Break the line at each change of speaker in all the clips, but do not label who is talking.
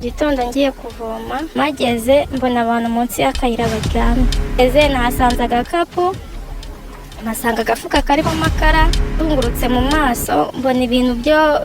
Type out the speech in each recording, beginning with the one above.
Gitondo ngiye kuvoma, mageze mbona abantu munsi y'akayira baryamye. Eze nahasanze agakapu, mpasanga agafuka karimo amakara. Tungurutse mu maso mbona ibintu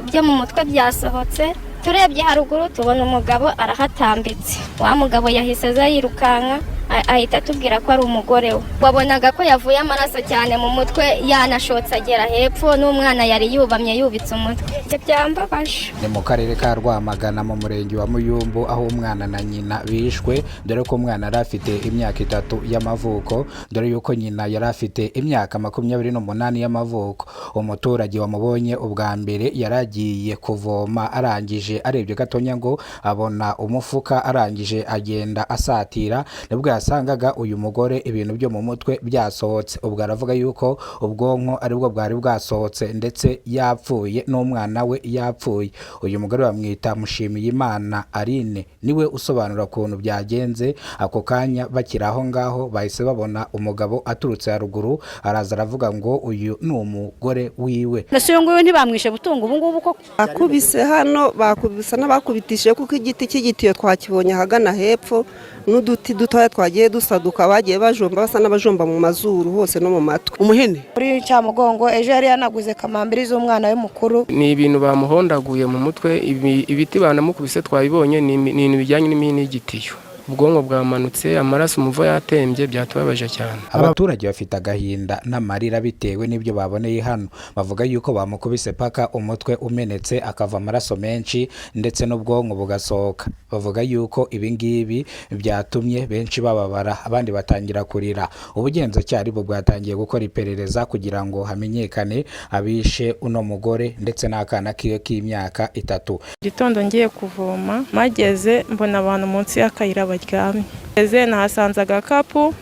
byo mu mutwe byasohotse. Turebye haruguru tubona umugabo arahatambitse. Wa mugabo yahise aza yirukanka, ahita atubwira ko ari umugore we. Wabonaga ko yavuye amaraso cyane mu mutwe, yanashotse agera hepfo, n'umwana yari yubamye yubitse umutwe. Ibyo byambabaje.
Ni mu karere ka Rwamagana, mu murenge wa Muyumbu, aho umwana na nyina bishwe, dore ko umwana yari afite imyaka 3 y'amavuko, dore yuko nyina yari afite imyaka 28 y'amavuko. Umuturage wamubonye ubwa mbere yari agiye kuvoma, arangije arebye gatonya ngo abona umufuka, arangije agenda asatira, nibwo yasangaga uyu mugore ibintu byo mu mutwe byasohotse. Ubwo aravuga yuko ubwonko aribwo bwari bwasohotse, ndetse yapfuye n'umwana we yapfuye. Uyu mugore bamwita Mushimiyimana Aline, niwe usobanura ukuntu byagenze. Ako kanya bakiri aho ngaho bahise babona umugabo aturutse haruguru, araza aravuga ngo uyu ni umugore wiwe.
Mbese uyu nguyu ntibamwishe butungo ubu ngubu koko?
Bakubise hano, bakubise n'abakubitishije, kuko igiti cy'igitiyo twakibonye ahagana hepfo, n'uduti dutoya twagiye dusaduka, bagiye bajomba, basa n'abajomba mu mazuru hose no mu matwi.
Umuhini.
Muri Cyamugongo ejo yari yanaguze kamambiri z'umwana we mukuru.
Ni ibintu bamuhondaguye mu mutwe, ibiti banamukubise twabibonye, ni ibintu bijyanye n'imihini y'igitiyo. Ubwonko bwamanutse, amaraso umuvo yatembye, byatubabaje cyane.
Abaturage bafite agahinda n'amarira bitewe n'ibyo baboneye hano. Bavuga yuko bamukubise paka umutwe umenetse, akava amaraso menshi, ndetse n'ubwonko bugasohoka. Bavuga yuko ibi ngibi byatumye benshi bababara, abandi batangira kurira. Ubugenzacyaha bwo bwatangiye gukora iperereza kugira ngo hamenyekane abishe uno mugore ndetse n'akana kiwe k'imyaka 3.
Gitondo ngiye kuvoma, mageze mbona abantu munsi y'akayira baryamye. Eze nahasanze agakapu,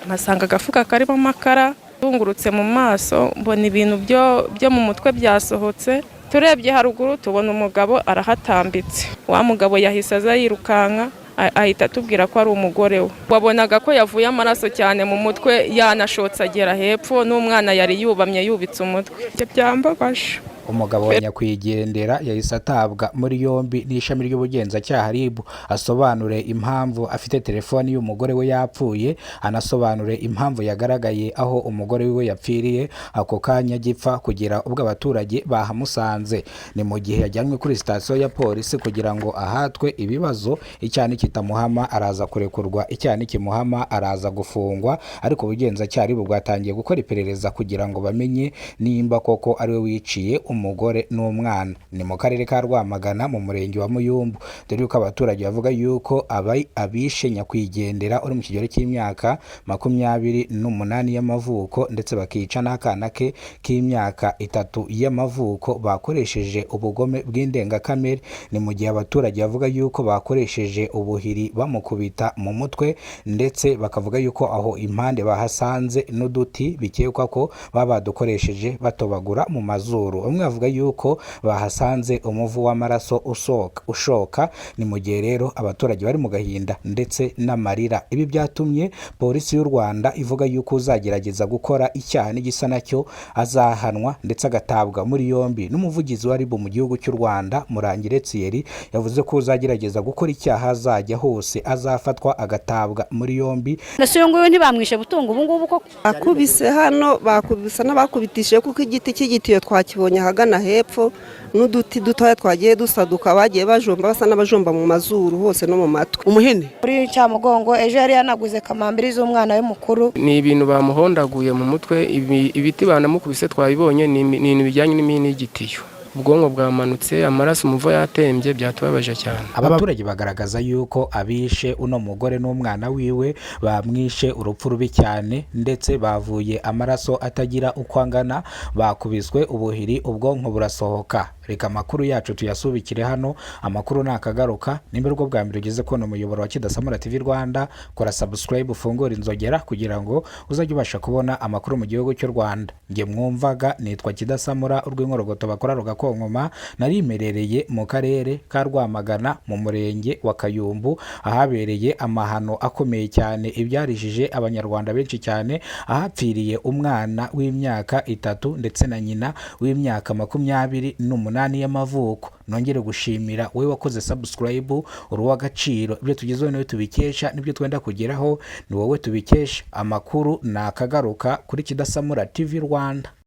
mpasanga agafuka karimo amakara. Tungurutse mu maso mbona ibintu byo mu mutwe byasohotse. Turebye haruguru tubona umugabo arahatambitse. Wa mugabo yahise aza yirukanka, ahita atubwira ko ari umugore we. Wabonaga ko yavuye amaraso cyane mu mutwe, yanashotse agera hepfo, n'umwana yari yubamye yubitse umutwe. Ibyo byambabaje.
Umugabo wa nyakwigendera yahise atabwa muri yombi n'ishami ry'ubugenzacyaha RIB, asobanure impamvu afite telefoni y'umugore we yapfuye, anasobanure impamvu yagaragaye aho umugore we yapfiriye ako kanya agipfa kugira ubwo abaturage bahamusanze. Ni mu gihe yajyanwe kuri sitasiyo ya polisi kugira ngo ahatwe ibibazo. Icyaha nikitamuhama araza kurekurwa, icyaha nikimuhama araza gufungwa, ariko ubugenzacyaha RIB bwatangiye gukora iperereza kugira ngo bamenye nimba koko ariwe wiciye umugore n'umwana. Ni mu karere ka Rwamagana, mu murenge wa Muyumbu, dore yuko abaturage bavuga yuko abishe nyakwigendera uri mu kigero cy'imyaka 28 y'amavuko, ndetse bakica n'akana ke k'imyaka 3 y'amavuko, bakoresheje ubugome bw'indengakamere. Ni mu gihe abaturage bavuga yuko bakoresheje ubuhiri bamukubita mu mutwe, ndetse bakavuga yuko aho impande bahasanze n'uduti bikekwa ko baba badukoresheje batobagura mu mazuru. Bamwe bavuga yuko bahasanze umuvu w'amaraso usohoka ushoka. Ni mu gihe rero abaturage bari mu gahinda ndetse n'amarira. Ibi byatumye polisi y'u Rwanda ivuga yuko uzagerageza gukora icyaha n'igisa nacyo azahanwa ndetse agatabwa muri yombi. N'umuvugizi wa RIB mu gihugu cy'u Rwanda, Murangire Thierry, yavuze ko uzagerageza gukora icyaha azajya hose azafatwa agatabwa muri yombi.
Mbese uyu nguyu ntibamwishe butungo ubu ngubu koko?
Bakubise hano, bakubise n'abakubitishije, kuko igiti cy'igitiyo twakibonye ahagana hepfo, n'uduti dutoya twagiye dusaduka, bagiye bajomba, basa n'abajomba mu mazuru hose no mu matwi.
Umuhini.
Muri Cyamugongo ejo yari yanaguze kamambiri z'umwana we mukuru.
Ni ibintu bamuhondaguye mu mutwe, ibiti banamukubise twabibonye, ni ibintu bijyanye n'imihini y'igitiyo. Ubwonko bwamanutse, amaraso umuvo yatembye, byatubabaje cyane.
Abaturage bagaragaza yuko abishe uno mugore n'umwana wiwe bamwishe urupfu rubi cyane, ndetse bavuye amaraso atagira uko angana, bakubiswe ubuhiri ubwonko burasohoka. Reka amakuru yacu tuyasubikire hano, amakuru nakagaruka. Nimba aribwo bwa mbere ugeze kubona umuyoboro wa Kidasamura TV Rwanda, kora subscribe, ufungure inzogera kugira ngo uzajye ubasha kubona amakuru mu gihugu cy'u Rwanda. Njye mwumvaga nitwa Kidasamura urw'inkorogoto bakora rugakonkoma. Narimerereye mu karere ka Rwamagana, mu murenge wa Kayumbu, ahabereye amahano akomeye cyane ibyarijije abanyarwanda benshi cyane, ahapfiriye umwana w'imyaka 3 ndetse na nyina w'imyaka 28. 28 y'amavuko. Nongere gushimira wowe wakoze subscribe, uri uw'agaciro. Ibyo tugezeho niwe tubikesha, n'ibyo twenda kugeraho ni wowe tubikesha. Amakuru ni akagaruka kuri Kidasamura TV Rwanda.